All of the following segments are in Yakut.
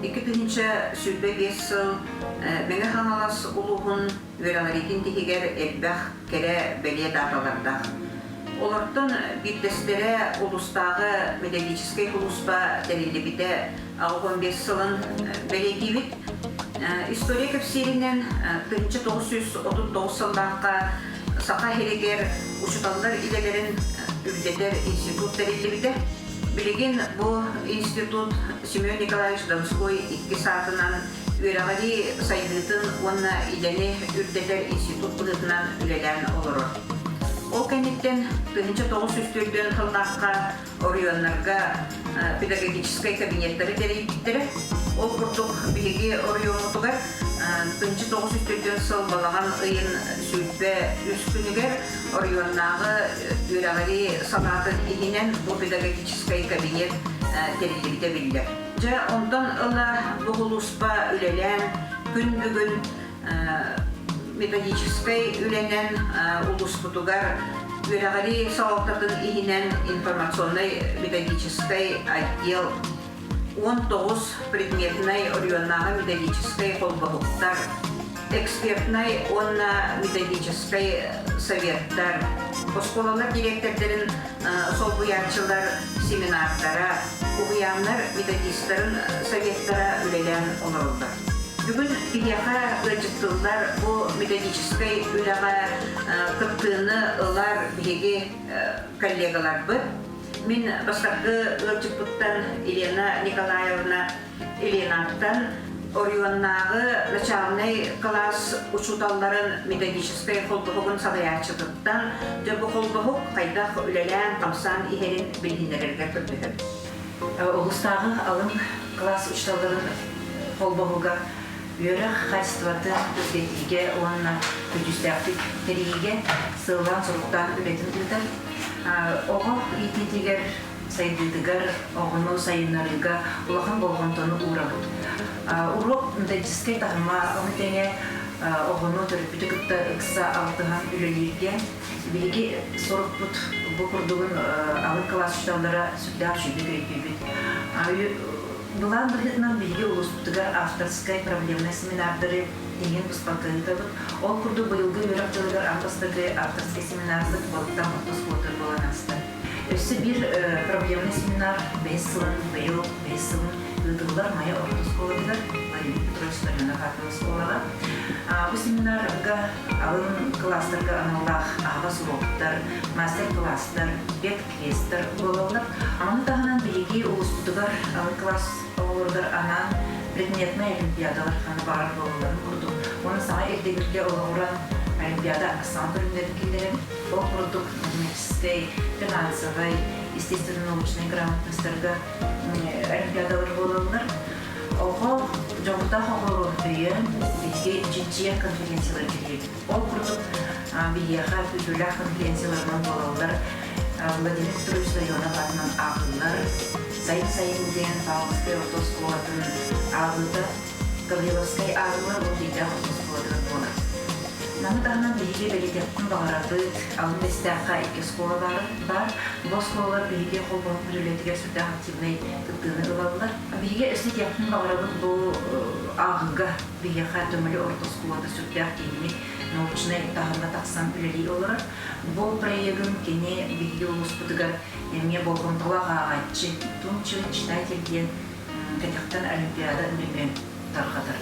2025 сыл Мэҥэ Хаҥалас улууһун үөрэҕириитин тиһигэр элбэх кэрэ бэлиэ дааталардаах. Олортон биирдэстэрэ улуустааҕы методическай сулууспа тэриллибитэ 85 сылын бэлиэтиибит. История кэпсииринэн 1939 сыллаахха Саха сиригэр учууталлар идэлэрин үрдэтэр институт тэриллибитэ. Билигин бу институт Семен Николаевич Донской иккис аатынан үөрэҕирии сайдыытын уонна идэни үрдэтэр институт быһыытынан үлэлээн олорор. Ол кэнниттэн 1904 сыллаахха оройуоннарга педагогическай кабинеттары тэрийбиттэрэ. Ол курдук биһиги оройуоммутугар 1904 сыл балаҕан ыйын 23 күнүгэр оройуоннааҕы үөрэҕирии салаатын иһинэн бу педагогическай кабинет тэриллибитэ биллэр. Дьэ, онтон ыла бу улууспа үлэлээн күн бүгүн методическай үлэнэн улууспутугар үөрэҕирии салалтатын иһинэн информационнай методическай отдел 19 предметнай оройуоннааҕы методическай холбоһуктар, экспертнай уонна методическай советтар, оскуолалар дириэктэрдэрин солбуйааччылар семинардара, уһуйааннар методистарын советтара үлэлээн олороллор. Бүгүн биһиэхэ ыалдьыттыыллар бу методическай үлэҕэ кыттыыны ылар биһиги коллегаларбыт. Мин бастакы ыалдьыппыттан Елена Николаевна Еленаттан оройуоннааҕы начальнай кылаас учууталларын методическай холбоһугун салайааччытыттан дьэ бу холбоһук хайдах үлэлээн-хамсаан иһэрин билиһиннэрэргэ көрдөһөбүн. Улуустааҕы алын кылаас учууталларын холбоһуга үөрэх хаачыстыбатын үрдэтиигэ уонна көдьүүстээхтик тэрийиигэ сыаллаан-соруктаан үлэтин ыытар. Оҕо иитиитигэр, сайдыытыгар, оҕону сайыннарыыга улахан болҕомтону уурабыт. Уруок методическай таһыма, ону тэҥэ оҕону төрөппүтү кытта ыкса алтыһан үлэлииргэ Биһиги сорукпут бу курдугун алын кылаас учууталлара сүрдээх үчүгэйдик өйдүүбүт. Былаан быһыытынан биһиги улууспутугар авторскай проблемнай семинардары тиһигин быспакка ыытабыт. Ол курдук быйылгы үөрэх дьылыгар аан бастакы авторскай семинарбыт балыктан орто оскуолатыгар буолан ааста. Өссө биир проблемнай семинар бэһис сылын быйыл бэһис сылын ыытыллар Майа орто оскуолатыгар Владимир Петрович Ларионов аатынан оскуолаҕа. Бу семинарга алын кылаастарга аналлаах аһаҕас уруоктар, мастер-класстар, пед-квесттэр буолаллар. Маны таһынан биһиги улууспутугар алын кылаас оҕолоругар анаан предметнай олимпиадалар ханна баҕарар буолалларын курдук уонна саҥа ирдэбилгэ олоҕуран олимпиада саҥа көрүҥнэрин киллэрэн ол курдук математическай, финансовай, естественно-научнай грамотностарга олимпиадалар буолаллар. Оҕо дьоҕурдаах оҕолору өйөөн, биһиги чинчийэр конференциялары тэрийэбит. Ол курдук биһиэхэ күүтүүлээх конференцияларынан буолаллар Владимир Петрович Ларионов аатынан ааҕыылар, Сайын сайын диэн Павловскай орто оскуолатын ааҕыыта Гавриловскай ааҕыылар уонна Ыйдаах орто оскуолатыгар буолар. Маны таһынан биһиги бэлиэтиэхпин баҕарабыт, алын бэстээххэ икки оскуола баар. Бу оскуолалар биһиги холбоһукпут үлэтигэр сүрдээх активнай кыттыыны ылаллар. Биһиги өссө этиэхпин баҕарабыт бу ааҕыыга биһиэхэ Төҥүлү орто оскуолата сүрдээх киэҥник научнай таһымҥа тахсан үлэлии олорор. Бу проегын кини биһиги улууспутугар эмиэ болҕомтолоох ааҕааччы, вдумчивый читатель диэн кэтэхтэн олимпиада нөҥүө тарҕатар.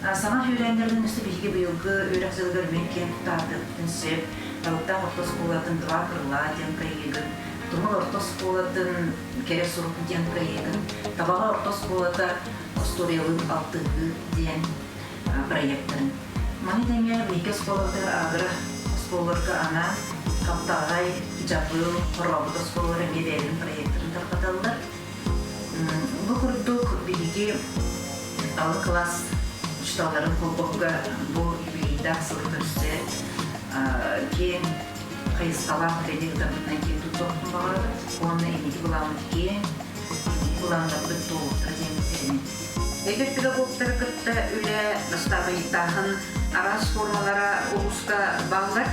Саҥа сүүрээннэринэн өссө биһиги быйылгы үөрэх дьылыгар мин киэн туттаардыахпытын сөп. Балыктаах орто оскуолатын Два крыла диэн проегын, Тумул орто оскуолатын Кэрэ сурук диэн проегын, Табаҕа орто оскуолата Остуоруйалыын алтыһыы диэн проектарын. Маны тэҥэ биһиги оскуолабытыгар агро оскуолаларга анаан Хаптаҕай, Дьабыыл, Хорообут оскуолалара эмиэ бэйэлэрин проектарын тарҕаталлар. Бу курдук биһиги алын кылаас учууталларын холбоһуга бу юбилейдаах сылы көрсө киэҥ хайысхалаах үлэни ыытарбытынан киэн туттуохпун баҕарабыт уонна инники былааммыт киэҥ, инники былааннарбыт туолуохтара диэн эрэнэбит. Эдэр педагогтары кытта үлэ, настаабынньыктааһын араас формалара улууска бааллар.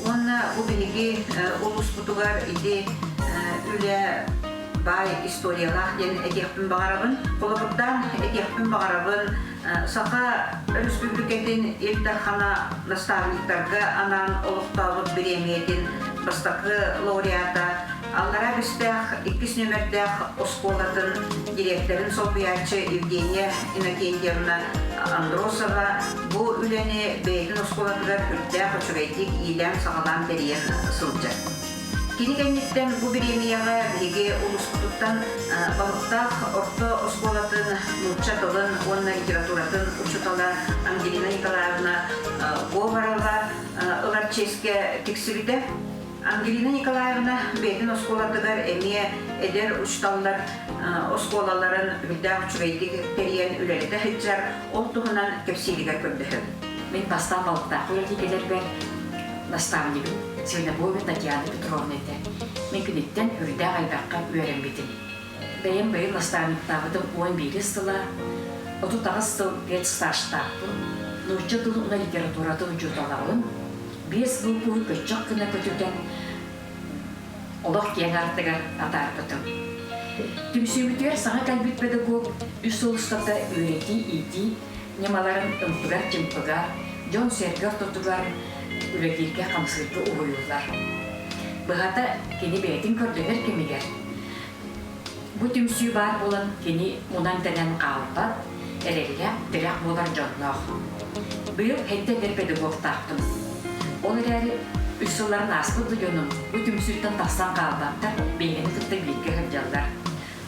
Уонна бу биһиги улууспутугар ити үлэ. баай историялаах диэн этиэхпин баҕарабын. Холобурдаан этиэхпин баҕарабын, Саха Өрөспүүбүлүкэтин Ил Дархана наставниктарга анаан олохтообут бириэмийэтин бастакы лауреата, Аллараа Бэстээх иккис нүөмэрдээх оскуолатын дириэктэрин солбуйааччы Евгения Иннокентьевна Андросова бу үлэни бэйэтин оскуолатыгар үрдээх үчүгэйдик иилээн-саҕалаан тэрийэн сылдьар. Кини кэнниттэн бу бириэмийэҕэ биһиги улууспутуттан Балыктаах орто оскуолатын нуучча тылын уонна литературатын учуутала Ангелина Николаевна Говорова ылар чиэскэ тиксибитэ. Ангелина Николаевна бэйэтин оскуолатыгар эмиэ эдэр учууталлар оскуолаларын үрдээх үчүгэйдик тэрийэн үлэлэтэ сылдьар, ол туһунан кэпсииригэр көрдөһөбүн. Мин бастаан Балыктаахха үлэлии кэлэрбэр наставнигым Свинобоева Татьяна Петровна этэ. Мин киниттэн үрдээх элбэххэ үөрэммитим. Бэйэм бэйэм наставниктаабытым 11 сыла, 38 сыл педстажтаахпын, нуучча тылын уонна литературатын учууталабын, биэс выпуһу көччөх гына көтүтэн олох киэҥ артыгар атаарбытым. Түмсүүбүтүгэр саҥа кэлбит педагог үс сыл устата үөрэтии-иитии ньымаларын ымпыгар-чымпыгар, дьон-сэргэ ортотугар үлэлииргэ-хамсыырга уһуйуллар. Быһата, кини бэйэтин көрдөнөр кэмигэр Бу түмсүү баар буолан кини мунан-тэнэн хаалбат, эрэллээх, тирэх буолар дьонноох. Быйыл сэттэ эдэр педагогтаахпын. Ол эрээри үс сылларын ааспыт да дьонум бу түмсүүттэн тахсан хаалбаттар, биһигини кытта бииргэ сылдьаллар.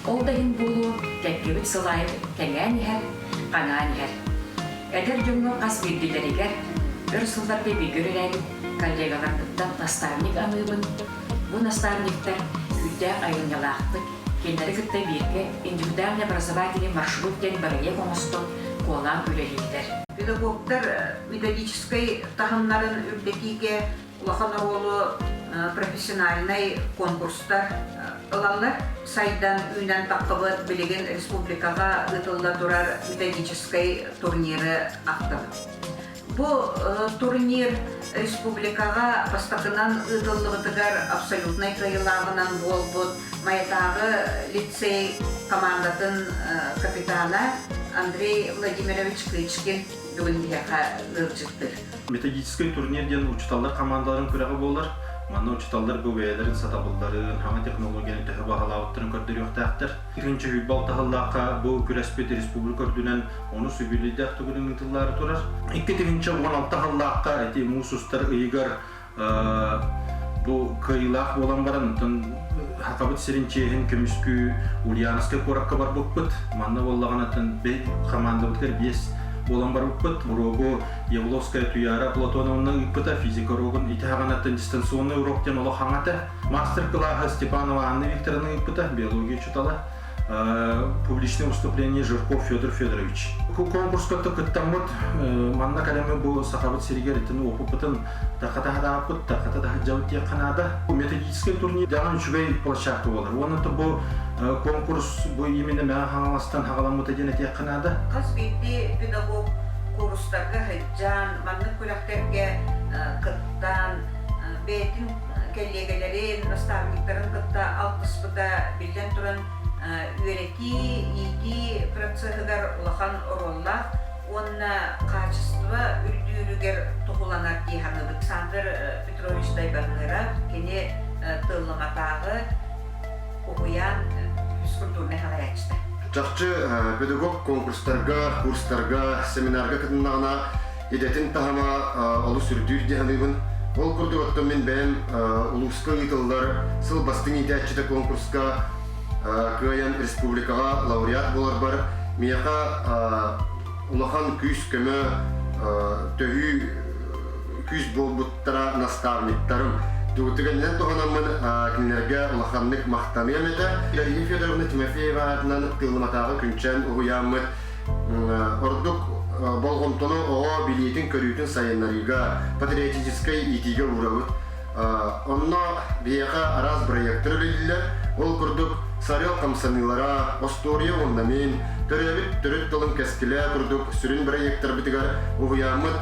Ол да иһин буолуо, кэккэбит сыл аайы кэҥээн иһэр, хаҥаан иһэр. Эдэр дьоҥҥо хас биирдиилэригэр өр сылларга бииргэ үлэлээбит коллегаларбыттан наставник аныыбын. Бу наставниктар күүрдээх айымньылаахтык, кинилэри кытта бииргэ индивидуальный образовательный маршрут диэн бырайыак оҥостон куолаан үлэлииллэр. Педагогтар методическай таһымнарын үрдэтиигэ улахан оруолу профессиональнай конкурстар ылаллар. Сайдан үүнэн таххыбыт билигин республикаҕа ыытылла турар методическай турниры ахтабыт. Бу турнир республикаҕа бастакынан ыытыллыбытыгар абсолютнай кыайыылааҕынан буолбут Майатааҕы лицей командатын капитана Андрей Владимирович Кычкин бүгүн биһиэхэ ыалдьыттыыр. Методическай турнир диэн учууталлар командаларын күрэҕэ буолар. Манна учууталлар бу бэйэлэрин сатабылларын, саҥа технологияны төһө баһылаабыттарын көрдөрүөхтээхтэр. Тыһыынча сүүрбэ алта сыллаахха бу күрэспит республика үрдүнэн онус үбүлүйдээх төгүлүн ыытыллаары турар. 2016 сыллаахха ити муус устар ыйыгар бу кыайыылаах буолан баран, оттон Хахабыт сирин чиэһин көмүскүү Ульяновскай куоракка барбыппыт. Манна буоллаҕына хамаандабытыгар биэс буолан барбыппыт. Уруогу Явловская Туяра Платоновна ыыппыта, физика уруогун ити хаҕанаттан дистанционный урок диэн олох хаҥата. Мастер-кылааһы Степанова Анна Викторовна ыыппыта, биология учуутала. Публичное выступление Жирков Федор Федорович. Конкурска кыттаммыт манна кэлэммит бу Сахабыт сиригэр итин опыппытын тахата хадааппыт, тахата таһырдьабыт диэххэ наада. Методическай турнир даҕан үчүгэй площадка буолар. Уонна бу конкурс бу именно Мэҥэ Хаҥаластан хаҕаламмыта диэн этиэххэ наада. Хас биирдии педагог курстарга сылдьан, маннык күрэхтэргэ кыттан, бэйэтин кэллиэгэлэрин, наставниктарын кытта алтыспыта биллэн туран үөрэтии, иитии процеһыгар улахан оруоллаах уонна хаачыстыба үрдүүрүгэр туһуланар дии саныыбыт. Александр Петрович Дайбаныра кини Тыллыматааҕы уһуйаан физкультурнай салайааччыта. Чахчы педагог конкурстарга, курстарга, семинарга кытыннаҕына идэтин таһыма олус үрдүүр дии саныыбын. Ол курдук оттон мин бэйэм улууска ыытыллар сыл бастыҥ иитээччитэ конкурска кыайан республикаҕа лауреат буоларбар миэхэ улахан күүс-көмө төһүү күүс буолбуттара наставниктарым. Түгэнинэн туһанаммын кинилэргэ улаханнык махтаныам этэ. Дария Федоровна Тимофеева аатынан Тыыллыматааҕы Күнчээн уһуйааммыт Ордук болҕомтону оҕо билиитин-көрүүтүн сайыннарыыга, патриотическай иитиигэ уурабыт. Онно биһиэхэ араас бырайыактар үлэлииллэр. Ол курдук Сарыал хамсаныылара, Остуоруйа уонна мин, Төрөөбүт төрүт тылым кэскилэ курдук сүрүн бырайыактарбытыгар уһуйааммыт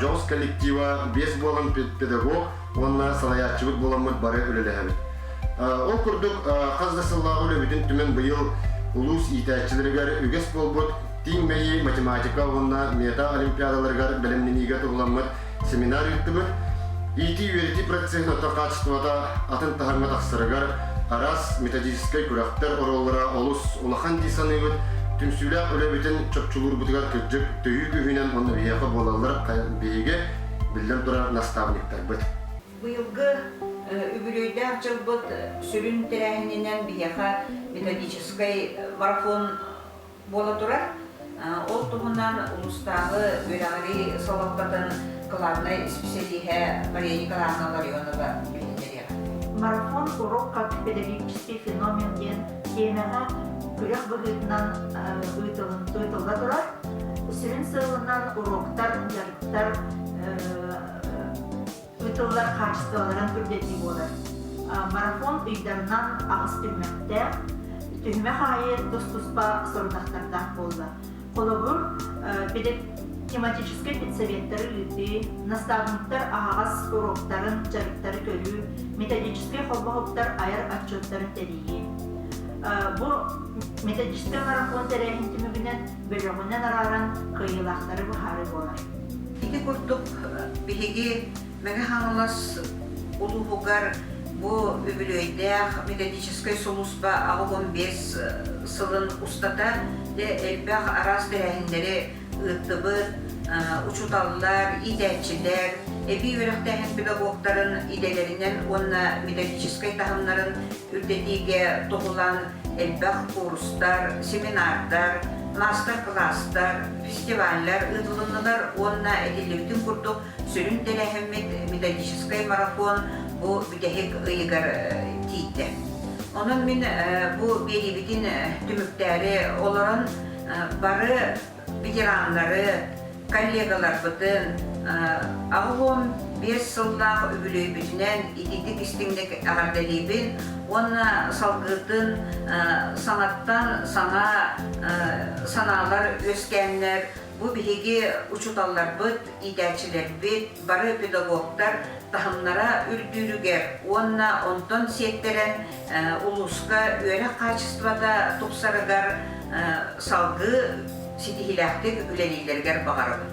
дьоҕус коллектива биэс буолан педагог уонна салайааччыбыт буоламмыт бары үлэлэһэбит. Ол курдук, хас да сыллааҕы үлэбитин түмэн быйыл улуус иитээччилэригэр үгэс буолбут тииҥ мэйии математика уонна мета олимпиадаларыгар бэлэмнэниигэ туһуламмыт семинар ыыттыбыт. Иитии-үөрэтии процеһын оттон хаачыстыбата атын таһымҥа тахсарыгар араас методическай күрэхтэр оруоллара олус улахан дии саныыбыт. Түмсүүлээх үлэбитин чопчулуурбутугар кырдьык төһүү күүһүнэн уонна биһиэхэ буолаллар биһиги, биллэн турар, наставниктарбыт. Быйылгы үбүлүөйдээх дьылбыт сүрүн тэрээһининэн биһиэхэ методическай марафон буола турар. Ол туһунан улуустааҕы үөрэҕирии салалтатын кылаабынай исписэлииһэ Мария Николаевна Ларионова билиһиннэриэҕэ. Марафон урок как педагогический феномен диэн тиэмэҕэ күрэх быһыытынан ыытылла турар. Сүрүн сыалынан уруоктар, дьарыктар ыытыллар хаачыстыбаларын үрдэтии буолар. Марафон ыйдарынан аҕыс түһүмэхтээх, түһүмэх аайы тус-туспа сорудахтардаах буолла. Холобур, тематическай педсоветтары ыытыы, наставниктар аһаҕас уруоктарын, дьарыктары көрүү, методическай холбоһуктар айар отчуоттарын тэрийии. Бу методическай марафон тэрээһин түмүгүнэн бөлөҕүнэн арааран кыайыылаахтары быһаарыы буолар. Ити курдук биһиги Мэҥэ Хаҥалас улууһугар бу үбүлүөйдээх методическай сулууспа 85 сылын устата элбэх араас тэрээһиннэри ыыттыбыт. Учууталлар, иитээччилэр, эбии үөрэхтээһин педагогтарын идэлэринэн уонна методическай таһымнарын үрдэтиигэ туһулаан элбэх куурустар, семинардар, маастар-кылаастар, фестиваллар ыытылыннылар уонна этиллибитин курдук сүрүн тэрээһиммит методическай марафон бу бүтэһик ыйыгар тиийдэ. Онон мин бу биэриибитин түмүктээри олорон бары ветераннары, коллегаларбытын 85 сыллаах үбүлүөйбүтүнэн итиитик истиҥник эҕэрдэлиибин уонна салгыытын саҥаттан саҥа санаалар үөскээннэр бу биһиги учууталларбыт, иитээччилэрбит, бары педагогтар таһымнара үрдүүрүгэр уонна онтон сиэттэрэн улууска үөрэх хаачыстыбата тупсарыгар салгыы ситиһиилээхтик үлэлииллэригэр баҕарабын.